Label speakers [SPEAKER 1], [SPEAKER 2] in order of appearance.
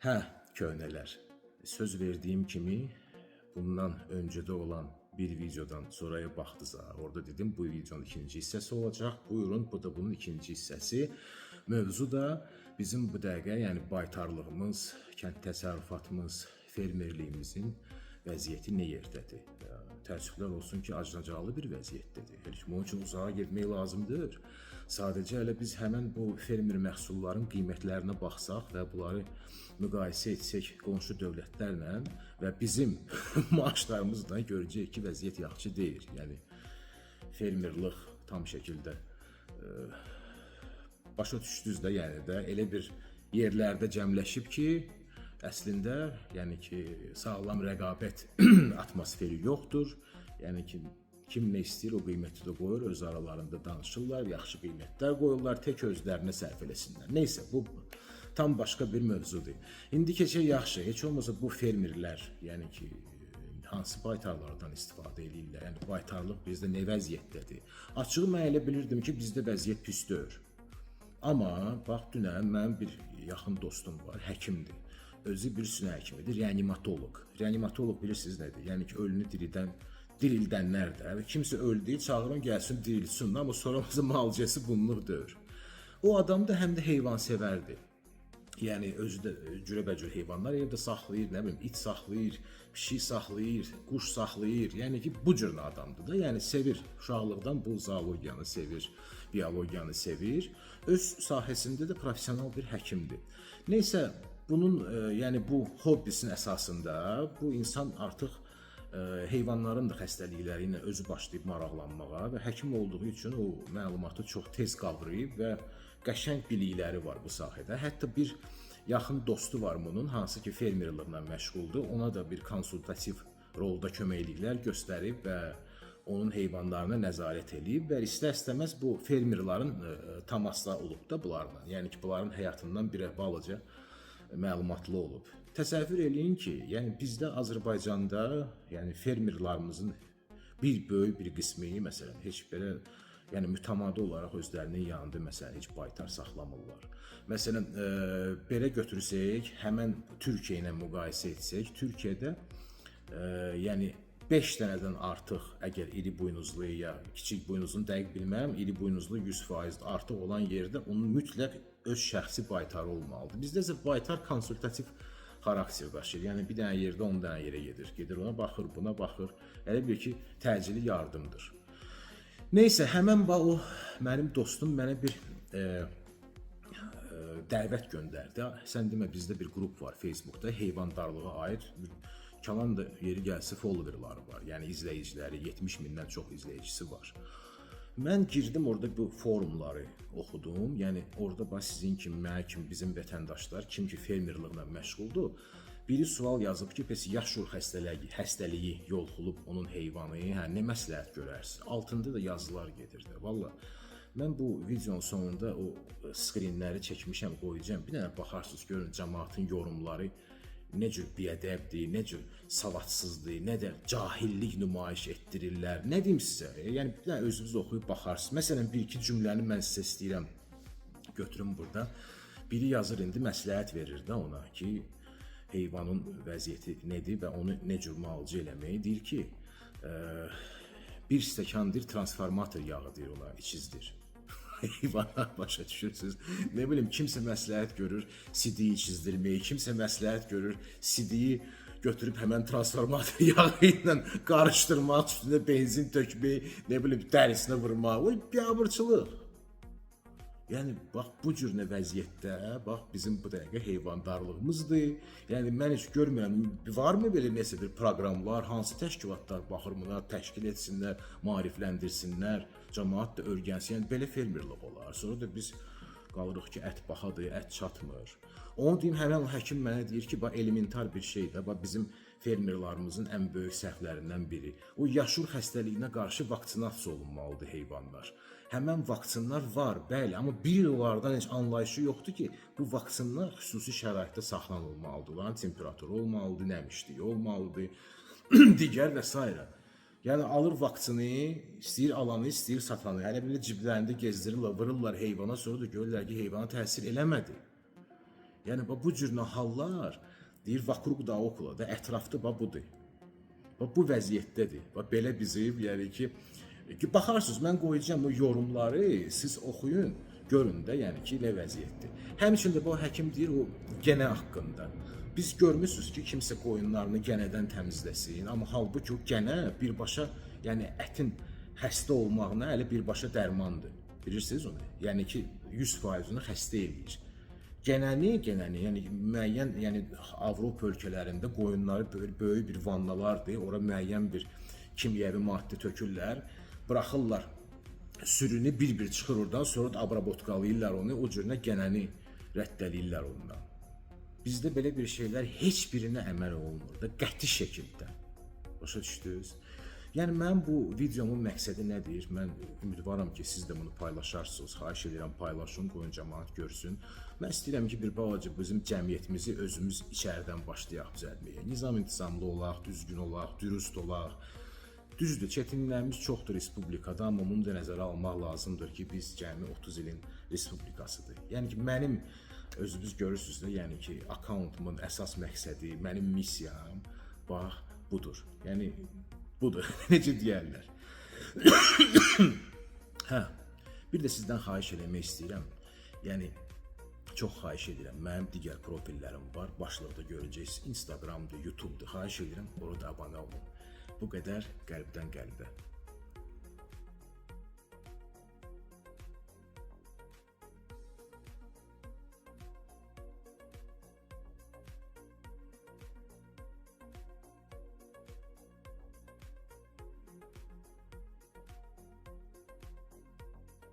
[SPEAKER 1] Hə, köhnələr. Söz verdiyim kimi bundan öncədə olan bir videodan sonraya baxdıza. Orada dedim bu videonun ikinci hissəsi olacaq. Buyurun, bu da bunun ikinci hissəsi. Mövzu da bizim bu dəqiqə, yəni baytarlığımız, kənd təsərrüfatımız, fermerliyimizin vəziyyəti nə yerdədir? Təəssüflər olsun ki, acınacaqlı bir vəziyyətdədir. Heç bunun üçün uzağa getmək lazımdır. Sadəcə elə biz həmən bu fermer məhsulların qiymətlərinə baxsaq və bunları müqayisə etsək qonşu dövlətlərlə və bizim maaşlarımızla görəcəyik ki, vəziyyət yaxşı deyil. Yəni fermerlik tam şəkildə başa düşdünüz də, yəni də elə bir yerlərdə cəmləşib ki, əslində, yəni ki, sağlam rəqabət atmosferi yoxdur. Yəni ki, kim nə istəyir o qiyməti də qoyur, öz aralarında danışırlar, yaxşı qiymətlər qoyurlar, tək özlərinə sərf eləsinlər. Neysə, bu tam başqa bir mövzudur. İndi keçək yaxşı, heç olmasa bu fermerlər, yəni ki, hansı baytarlardan istifadə eləyirlər? Yəni baytarlıq bizdə nə vəziyyətdədir? Açığı mən elə bilirdim ki, bizdə vəziyyət pis deyil. Amma bax dünən mənim bir yaxın dostum var, həkimdir. Özü bir sinə həkimidir, reanimatoloq. Reanimatoloq bilirsiniz nədir? Yəni ki, ölünü diridən dirildənlər də. Kimsə öldü, çağırın gəlsin dirilsin, amma sonra müalicəsi bunluq deyil. O adam da həm də heyvansevərdir. Yəni özü də cürəbəcür heyvanlar evdə saxlayır, nə bilim, it saxlayır, pişik saxlayır, quş saxlayır. Yəni ki, bu cür adamdır da. Yəni sevir, uşaqlıqdan bu zoologiyanı sevir, biologiyanı sevir. Öz sahəsində də professional bir həkimdir. Neysə, bunun yəni bu hobbisinin əsasında bu insan artıq heyvanların da xəstəlikləri ilə özü başlayıb maraqlanmağa və həkim olduğu üçün o məlumatı çox tez qavrayıb və qəşəng bilikləri var bu sahədə. Hətta bir yaxın dostu var bunun, hansı ki fermerliklə məşğuldur. Ona da bir konsultativ rolda köməkliklər göstərib və onun heyvanlarına nəzarət eləyib və istər-istəməz bu fermerlərin təmasda olub da bunlarla. Yəni ki, bunların həyatından bir balaca məlumatlı olub. Təsəvvür eləyin ki, yəni bizdə Azərbaycanda, yəni fermerlərimizin bir böyük bir qismi məsələn heç belə, yəni mütəmadi olaraq özlərinin yanında məsələn heç baytar saxlamırlar. Məsələn, belə götürsək, həmən Türkiyə ilə müqayisə etsək, Türkiyədə yəni 5 dənədən artıq əgər iri buynuzlu ya kiçik buynuzunu dəqiq bilmərəm, iri buynuzlu 100% artıq olan yerdə onun mütləq öz şəxsi baytarı olmalıdır. Bizdə isə baytar konsultativ xarakter daşıyır. Yəni bir dənə yerdə 10 dənə yerə gedir. Gedir ona baxır, buna baxır. Elə bil ki, təcili yardımdır. Neysə, həmən bax o mənim dostum mənə bir dəvət göndərdi. Sən demə bizdə bir qrup var Facebookda heyvandarlığa aid. Kalan da yeri gəlsə followerları var. Yəni izləyiciləri 70 mindən çox izləyicisi var. Mən girdim orada bu forumları oxudum. Yəni orada bax sizin kimi, mənə kimi bizim vətəndaşlar, kim ki fermerliklə məşğuldur, biri sual yazıb ki, bəs yaşur xəstəliyi yolxulub onun heyvanı, hə nə məsləhət görərsiniz? Altında da yazılar gedirdi. Valla mən bu videonun sonunda o skrinləri çəkmişəm, qoyacağam. Bir dənə baxarsınız, görün cəmaatın yorumları nə cür biədəbdir, nə cür savadsızdır, nə də cahillik nümayiş etdirirlər. Nə deyim sizə? Yəni bir dənə özünüz oxuyub baxarsınız. Məsələn, bir-iki cümləni mən sizə istəyirəm götürüm burada. Biri yazır indi məsləhət verir də ona ki, heyvanın vəziyyəti nədir və onu nə cür müalicə eləməyi. Deyir ki, bir stəkan deyir transformator yağı deyir ona içizdir. Heyvana başa düşürsünüz. Nə bilim kimsə məsləhət görür sidiyi içizdirməyi, kimsə məsləhət görür sidiyi götürüb həmən transformator yağı ilə qarışdırmaq, üstünə benzin tökmək, nə bilim dərisinə vurmaq. O biabırçılıq. Yəni bax bu cür nə vəziyyətdə, bax bizim bu dəqiqə heyvandarlığımızdır. Yəni mən heç görmürəm, varmı belə nəsə bir proqramlar, hansı təşkilatlar baxır buna, təşkil etsinlər, maarifləndirsinlər, cəmaət də öyrənsin. Yəni belə fermerlik olar. Sonra da biz qalırıq ki, ət bahadır, ət çatmır. Onu deyim, həmən o həkim mənə deyir ki, bax elementar bir şeydir. Bax bizim fermerlərimizin ən böyük səhvlərindən biri. O yaşur xəstəliyinə qarşı vaksinasiya olunmalıdır heyvanlar. Həmən vaksinlər var, bəli, amma bir onlardan heç anlayışı yoxdur ki, bu vaksinlər xüsusi şəraitdə saxlanılmalıdır. Onların temperaturu olmalıdır, nəmişliyi olmalıdır, digər və s. Yəni alır vaksini, istəyir alanı, istəyir satanı. Hələ belə ciblərində gezdirirlər, vururlar heyvana, sonra da görürlər ki, heyvana təsir eləmədi. Yəni bax bu cür hallar deyir vakrug da okolo da ətrafda bax budur. Bax bu vəziyyətdədir. Bax belə bizim, yəni ki, baxarsınız mən qoyacağam o yorumları, siz oxuyun, görün də, yəni ki, nə vəziyyətdir. Həmçinin də bu həkim deyir o genə haqqında. Biz görmüsünüz ki, kimsə qoyunlarını gənədən təmizləsin, amma halbuki o gənə birbaşa, yəni ətin xəstə olmağına hələ birbaşa dərmandır. Bilirsiniz onu? Yəni ki, 100% onu xəstə eləyir. Gənəni, yəni müəyyən, yəni Avropa ölkələrində qoyunları böyük bir vannalardır. Ora müəyyən bir kimyəvi maddə tökürlər, buraxırlar sürünü bir-bir çıxır oradan, sonra da abrabotkalayırlar onu, o cürünə gənəni rəddələyirlər ondan. Bizdə belə bir şeylər heç birinə əməl olunmur da qəti şəkildə. Başa düşdünüz? Yəni mənim bu videomun məqsədi nədir? Mən ümidvaram ki, siz də bunu paylaşarsınız. Xahiş edirəm paylaşın, qoyun cəmaət görsün. Mən istəyirəm ki, bir balaca bizim cəmiyyətimizi özümüz içəridən başlayaq düzəltməyə. Nizam intizamlı olaq, düzgün olaq, dürüst olaq. Düzdür, çətinliklərimiz çoxdur respublikada, amma bunu da nəzərə almaq lazımdır ki, biz cəmi 30 ilin respublikasıdır. Yəni ki, mənim özünüz görürsünüz də, yəni ki, akkauntumun əsas məqsədi, mənim missiyam bax budur. Yəni budur. Necə deyərlər. Hə. Bir də sizdən xahiş eləmək istəyirəm. Yəni çox xahiş edirəm. Mənim digər profillərim var. Başlıqda görəcəksiniz. Instagramdır, YouTube'dur. Xahiş edirəm, orada abunə olun. Bu qədər qəlbdən qəlbə.